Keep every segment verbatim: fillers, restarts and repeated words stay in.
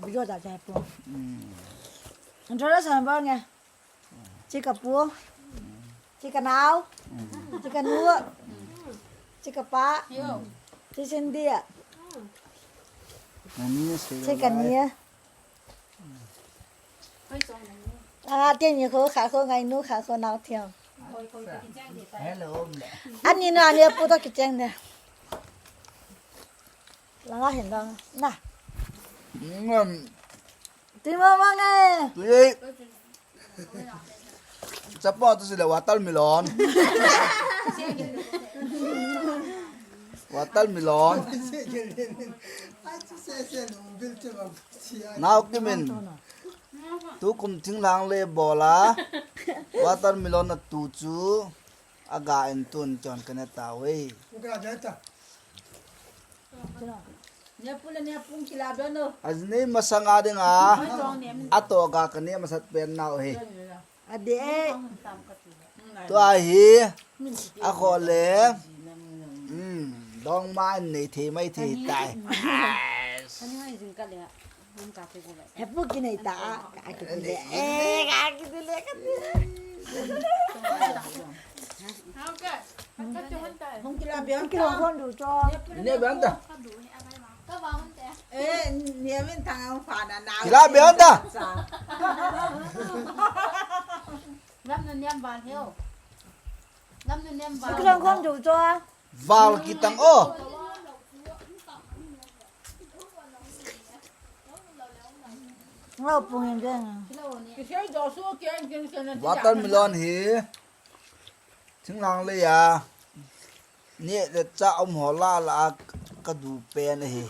Video da jai pu. Introduction ba nge. Chi ka pu. Chi ka nao. Chi ka nu. Chi ka pa. Chi Cindy. Chi ka ni. Ah, tin ni kho kha kho ngai nu kha kho nao thiam. Hello. Ani na ni pu to kicheng de. Langa hin dang. Na. Ngam. Ti ma ma nge. Ti. Chapa tu sila watermelon. Watermelon. Nao kimin. Tukum thinglang le bola. Watermelon atu chu. Aga en tun chon kane ta we. Ajini masanga dinga. Ato ga kane masat pen nau he. Ade. Tua hi. Akho le. Hmm. Dong ma nei thei mai thei tai. Hepu kinei ta, ka kiti le. Eh, ka kiti le, ka kiti le. Hung kila biang ta. Hung kila biang ta. Ne biang ta. Eh, ne min tang ang fa na na. Kila biang ta. Lam nu niam ban heo. Lam nu niam ban. Kila khom du cho. Val kitang o. Ngau pung in deng. Watermelon hi. Thinglang le ya. Ni le cha um ho la la ka du pen hi.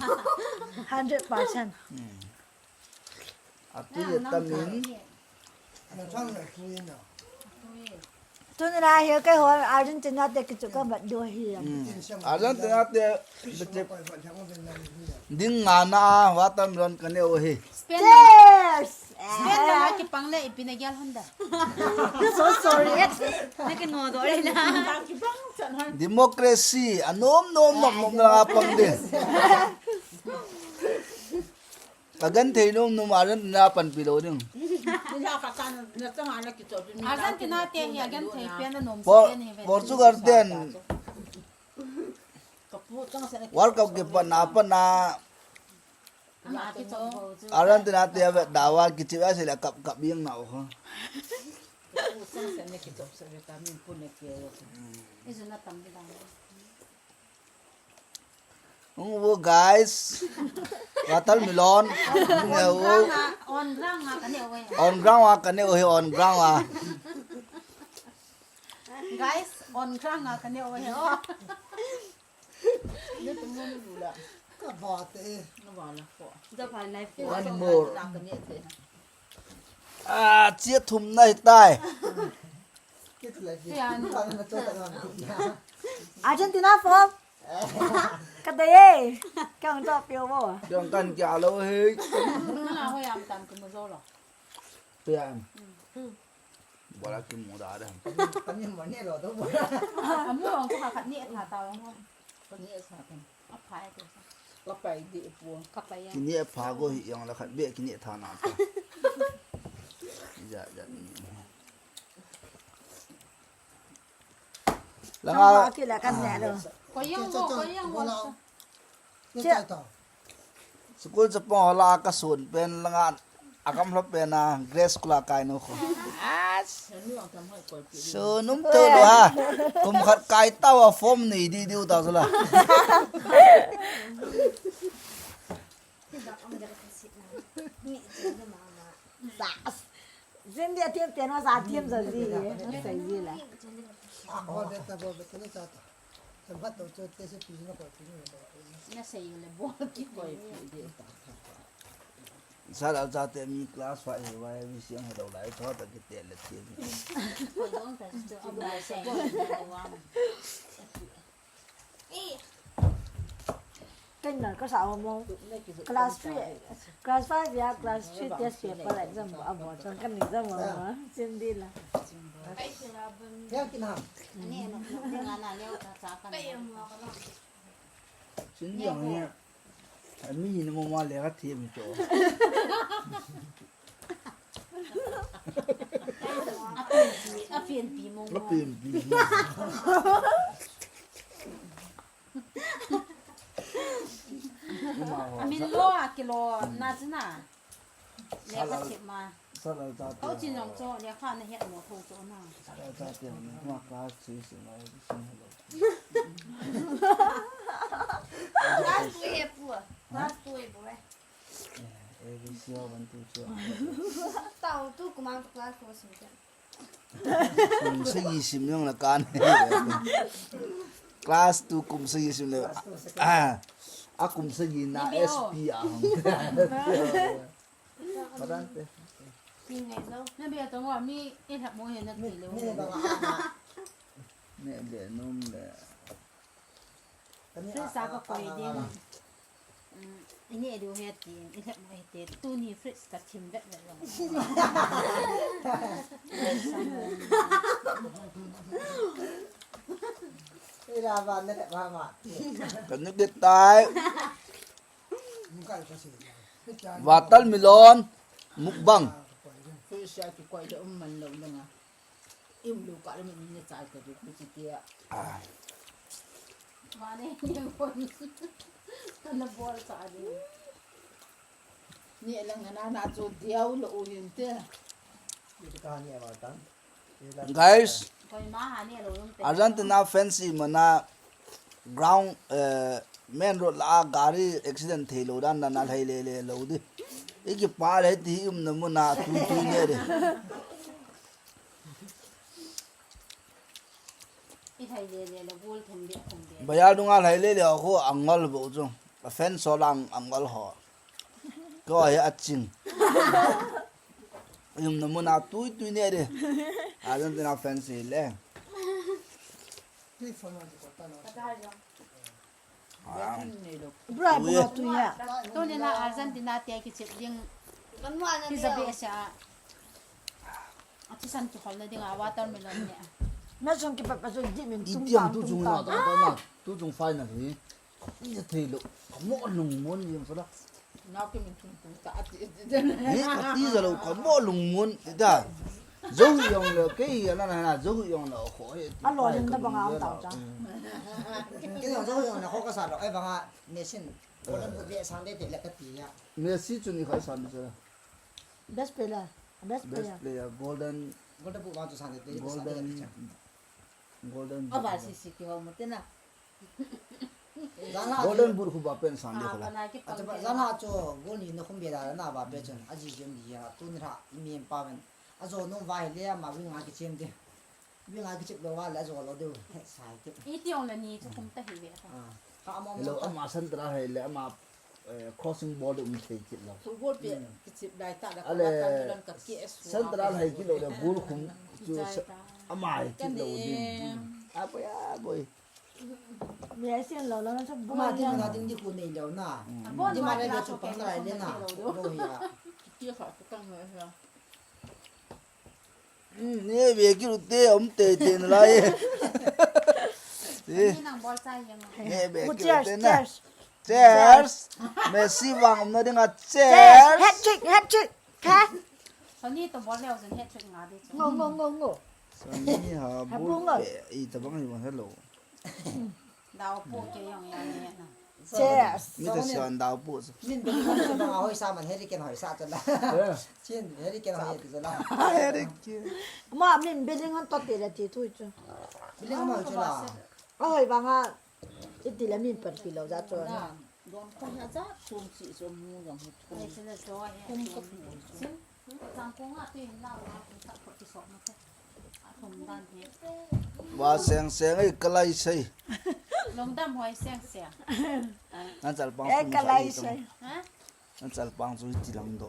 Hundred percent. Hmm. Atu ye tamin. Tuni la hi keiho Argentina te kichu ka bat do hi. Hmm. Argentina te bichip. Ding nga na watermelon ka neo hi. Cheers! Spain la kipang le ipi na gel honda. So sorry. Na kino do le na. Democracy anom nom nom nom na pang din. Agenthei nom nom Argentina panpi lou ding. Argentina te hi agenthei pen anom Por-, pen hi ve. Portugal ten World Cup kipat na pat na Argentina te ave dawa kichi ase le kap kap yeng na o. Ung wo guys. Watermelon. Ung wo. On ground a kane o he. On ground a kane o he, on ground a. Guys, on ground a kane o he. One more. Ah, chia thum na hitai. Argentina four. Ka dei e. Ka hung to pio bo. Jong kan kia lo he. Na hoi am tam ke mo zo lo. Pia am. Bola ki mu da da. Kani mo ne lo to bo. Amu ang ko khat ni tha ta ang. Kani sa kan. Apai ko. Ka pai di pu. Ka pai ya. Kini pha ko hi yang la khat be kini tha na. Ja ja ni. Langa. Langa ki la kan ne lo. Ko yang mo, ko yang mo. Che. School chapang ho la ka sun pen langa akam hlo pen a Grace School a kai nu kho. As. Sunum to lo ha. Kum khat kai tau a form nei di diu ta sula. Zin dia tiap tiap na sa tiap sa zi ye. Sa zi la. Na sei le bol ki koi pi de ta. Sa la cha te mi class five he wai mi siang he lo lai tho ta ki te le ti. Ko dong ta chu a ma sei. Ken na ka sa mo class three, class five ya class three test paper exam a mo chang kan exam a mo sin di la. Ya ki na. Ani no nga na leo ta cha kan. Sin di ang ya. Ami ni mo ma le ka thi mi to. A pianpi, a pianpi mong. A pianpi. A min lo a kilo na china. Le ka chip ma. Sala ta. Kau chin jong cho le kha na hiat mo tho cho na. Sala ta te ma ka si si ma si lo. Class two he pu. Class two he pu. A B C one two three. Tao tu kumang tu class ko sim kya. Kum sagi sim jong la kan. Class two kum sagi sim le. Ah. A kum sagi na S P a. Padante. Ni ngai lo. Na bia to wa mi e thap mo he na ti lo. Ne be nom le. Fridge a ka koi ding. Ini edu he ti, i lhep mo he ti, tuni fridge ka thim vet vet lo. Ila ba ne ba ma. Kan ni tai. Watermelon mukbang. Fridge a ki koi de um man lo nga. Im lu ka le min ni chai ka du ku chi tia. Mane ni ko ni. Kana bol cha ni. Ni lang na na chu diau lo u yin te. Ni ka ni ba tan. Guys, koi ma ha ni lo yung te. Argentina fans i mana ground, eh, main road la gari accident thei lo dan na na lhai le le lo di. Iki pa le ti um na mu na tu tu ne de. Bayal dunga lhai le le ho angol bo chu. A fan so lang angol ho. Ko he a ching. Yum na mu na tui tui ne de. A jan te na fan si le. Bra bunga tu ya. Tuni na Argentina te kichep ding. Kizabe sa. Ati san kihol na ding a watermelon ne. Na song kipat pa song di min tum. Itiam tu jung na ta na tu jung final hi. Ija thei lo. Kamo lung mun yong sala. Na ke min tum tum ta ati. Ni ati ja lo kamo lung mun da. Zo yong lo ke ya na na zo yong lo ko he. A lo len da banga am tau cha. Ke yong zo yong na ko ka sa lo ai banga machine. Ko len ko be sang de te le ka ti ya. Messi chu ni khai san sala. Best player. Best player. Golden. Golden boot ma chu san de te. Golden. Golden. Aba si si ki ho mo te na. Golden boot khu ba pen san de khola. Jana chu goal ni na khum be da na ba pe chun. A ji jem di ya tu ni ra mi em pa ben. A jo nung vai le ma wing a ki chem de. Wing a ki chep lo wa le a jo lo de. Sai te. I ti ong le ni chu khum ta hi ve ta. Hello, ama central hai le ama, eh, crossing ball um thei kit lo. Football pe kichep dai ta da ka ta ni ran ka K S. Central hai kit lo le goal khum chu ama hai kit lo din. A boy, a boy. Mi ai sian lo lo na chu ama din na din di khu nei lo na. Di ma le chu pang lai le na. Lo ya. Ti kha ka kang le ya. Ne be ki lu te om te te na lai. Ne be ki lu te na. Cheers. Messi vang om na ding a cheers. Hat trick, hat trick. Ha. Sani to bol le zen hat trick nga de. Ngo ngo ngo ngo. Sani ha bol pe i ta bang i bang hello. Dau po ke yong ya ne na. Cheers. Mi ta sian dau po. Min be ko ba hoi sa man heri ken hoi sa cha la. Chin heri ken hoi cha la. Heri ken. Ma min Bellingham to te la ti tu chu. Bellingham chu la. A hoi banga iti la min pan pi lo ja chu na. Don ko ha ja sum si so mu jong. Kum ka pu. Chang ko nga te la la ko ta ko ti so ma te. Wa seng seng ei kalai sei. Lungdam hoi seng seng. Nan chal pang. Eh, kalai sei. Ha? Nan chal pang chu ti lang do.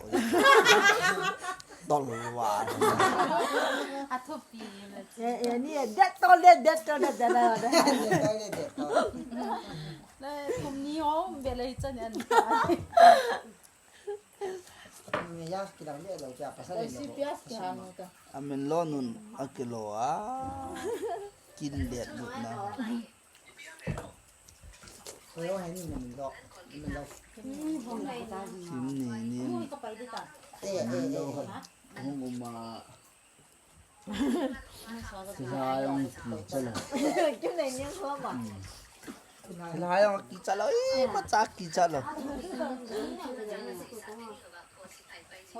Tol wa. A thupi. Eh, eh, ni det tol le, det tol le, det tol le. Le kum ni ho be le chan an. Amin lo nun akilo a. Kin let lut na. Sim ni ni. Ni lo ha. Hung uma. Thilha jong kicha lou. Thilha jong kicha lou. Imacha kicha lou.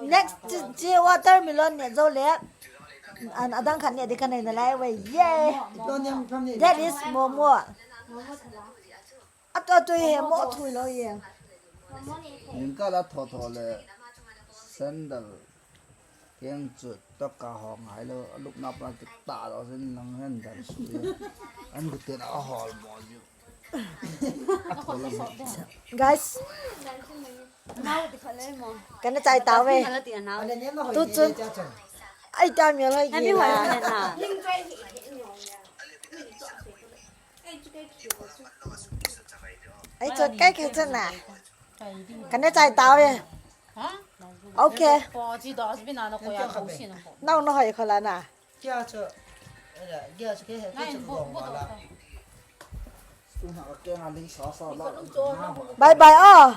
Next, chi, chi watermelon ne jou le. An adang khat ne di kanei nalai ve. Yay. That is momo. Atu, atu he mo thui lou ye. Jingkah la tho tho le sandal keng chu toh kahong ngai lou, lupna pa kitah lou, sin lang sandal su ye. An kuten ahol mo ju. Guys, kana chai tau ve. Tu chun. Ai ta mi lai ki la. Ai, chot kai kai chana. Kana chai tau ve. Okay. Nau na hoi kho la na. Bye bye oh.